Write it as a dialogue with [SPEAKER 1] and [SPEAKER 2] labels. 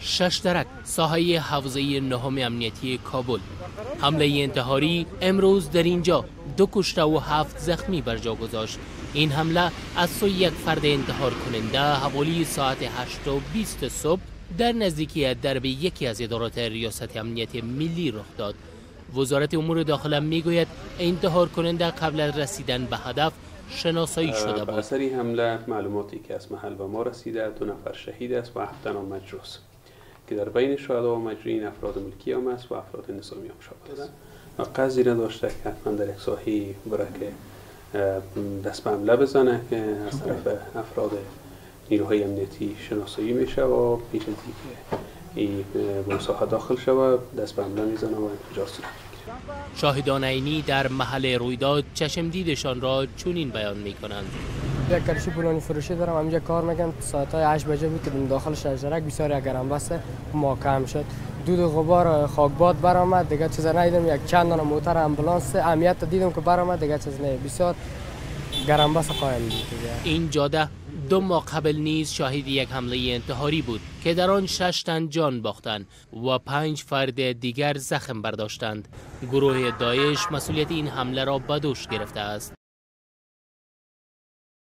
[SPEAKER 1] ششدرک، ساحه حوزه نهم امنیتی کابل. حمله انتحاری امروز در اینجا 2 کشته و 7 زخمی بر جا گذاشت. این حمله از سوی یک فرد انتحار کننده حوالی ساعت 8:20 صبح در نزدیکی درب یکی از ادارات ریاست امنیت ملی رخ داد. وزارت امور داخله میگوید انتحار کننده قبل از رسیدن به هدف شناسایی شده بود.
[SPEAKER 2] به اثر حمله معلوماتی که از محل به ما رسیده 2 نفر شهید است و 7 تن مجروح که در بین شهدا و مجروحین افراد ملکی هم است و افراد نظامی هم شامل است. و قصدی نداشته که حتما در یک ساحه بره که دست به حمله بزنه که از طرف افراد نیروهای امنیتی شناسایی میشه و پیش از اینکه این به ساحه داخل شود دست به حمله میزنه و انفجار صورت میگیره.
[SPEAKER 1] شاهدان عینی در محل رویداد چشم دیدشان را چنین بیان میکنند.
[SPEAKER 3] یک کرشی پولانی فروشی دارم، همینجا کار میکنم. ساعت های 8 بجه بود که داخل شجرک بسیار یک گرم بسته محکم شد. دود و غبار خاکباد برآمد، دیگه چیز ندیدم. یک چند دانه موتر امبولانس امنیت دیدم که برآمد، دیگه چیز نه. بسیار گرم بسته قایم بود.
[SPEAKER 1] این جاده 2 ماه قبل نیز شاهد یک حمله انتحاری بود که در آن 6 تن جان باختند و 5 فرد دیگر زخم برداشتند. گروه داعش مسئولیت این حمله را به دوش گرفته است.